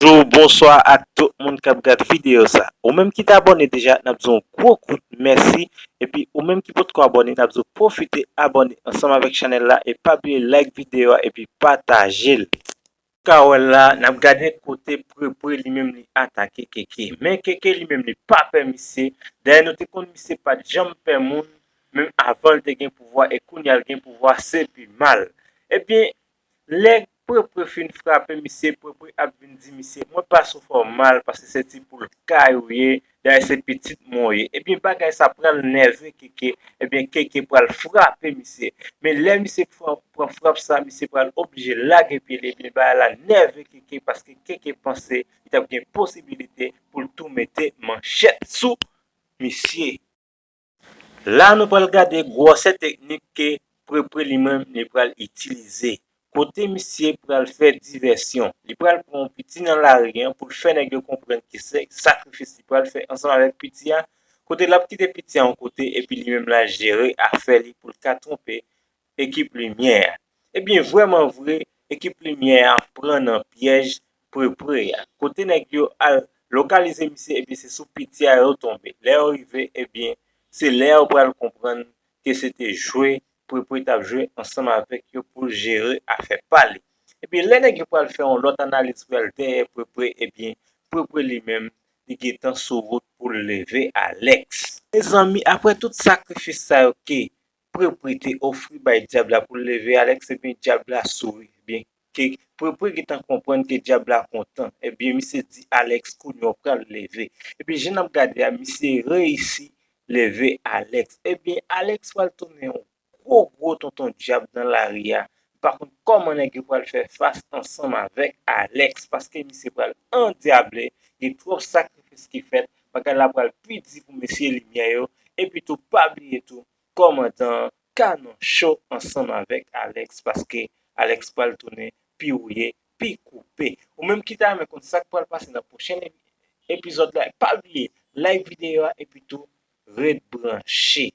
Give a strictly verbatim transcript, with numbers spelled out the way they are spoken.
Bonjou, bonswa ak tout moun k ap gad videyo sa. Ou menm ki t abòne deja, n ap di w gwo kout mèsi. Epi ou menm ki potko abòne, n ap di w pwofite abòne ansanm avèk chanèl la e pa bliye like videyo a epi pataje l. Ka wè l la, n ap gade kote Prepre li menm li atake Keke. Men Keke li menm li pa pè misye. Dayè nou te konn misye pa t janm pè moun, menm avan l te gen pouvwa e kounye a l gen pouvwa se pi mal. Ebyen, lè Prepre fin frape misye, Prepre ap vin di misye, mwen pa sou fè w mal paske se ti poul kay ou ye, dayè se pitit mwen w ye. Ebyen bagay sa pral nève Keke, ebyen Keke pral frape misye. Men lè misye pran, pran frap sa, misye pral oblije lage pye li, ebyen bagay la nève Keke paske Keke panse li t ap gen posibilite pou l tou mete manchèt sou misye. La nou pral gade gwosè teknik ke Prepre li menm li pral itilize. Kote misye pral fè divèsyon. Li pral pran yon piti nan lari an pou l fè nèg yo konprann ke se sakrifis li pral fè ansanm avèk piti a. Kote l ap kite piti a yon kote epi li menm l al jere afè li pou l ka twonpe ekip Limyè a. Ebyen, vrèman vre, ekip Limyè a pran nan pyèj Prepre a. Kote nèg yo al lokalize misye, ebyen, se sou piti a yo tonbe. Lè yo rive, ebyen, se lè yo pral konprann ke se te jwe Prepre t ap jwe ansanm avèk yo pou l jere afè pa li. Ebyen, lè nèg yo pral fè yon lòt analiz pou y al dèyè Prepre, ebyen, Prepre li menm, li gentan sou wout pou l leve Alex. Mezanmi, apre tout sakrifis sa yo ke Prepre te ofri bay dyab la pou l leve Alex, ebyen, dyab la souri. Ebyen, ke Prepre gentan konprann ke dyab la kontan. Ebyen, misye di Alex, kounye a w pral leve. Ebyen, jan n ap gade a, misye reyisi leve Alex. Ebyen, Alex pral tounen yon gwo, gwo tonton dyab nan lari a. M pa konn kòman nèg yo pral fè fas ansanm avèk Alex, paske misye pral andyable, gen twòp sakrifis ki fèt, bagay la pral pi di pou mesye Limyè yo, epi tou, pa bliye tou, kòmandan an, Kanon Cho ansanm avèk Alex, paske Alex pral tounen pi wouye, pi koupe. Ou menm ki ta renmen konn sa k pral pase nan pwochen epizòd la, pa bliye like videyo a, epi tou, ret branche.